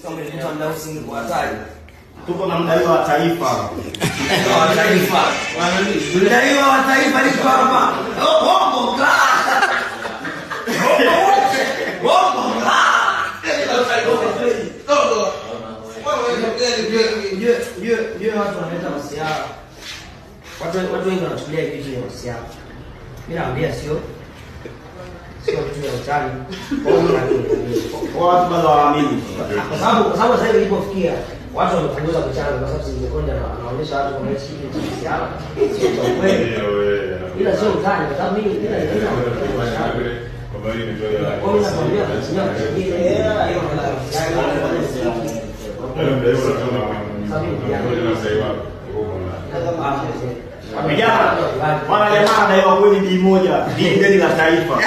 Kama nilikuta muda usingekuwa hatari. Tuko na mdaiwa wa taifa. Wa taifa. Mdaiwa wa taifa liko hapa. Oh, bongo la. Bongo la. Ujue watu wanaleta masiara. Watu wengi wanachukulia hivi vitu ni masiara. Mimi naambia sio vitu vya utani. Kwa watu bado hawaamini. Kwa sababu sasa hivi ilipofikia watu wamepunguza kuchanga kwa sababu Singekonde anaonyesha watu kwamba hichi kitu cha masiara sio cha ukweli. Ila sio utani kwa sababu mimi ila ila kwa hiyo nakwambia kutumia kutumia hiyo. Vijana, bwana jamaa anadaiwa kweli B moja, deni la taifa.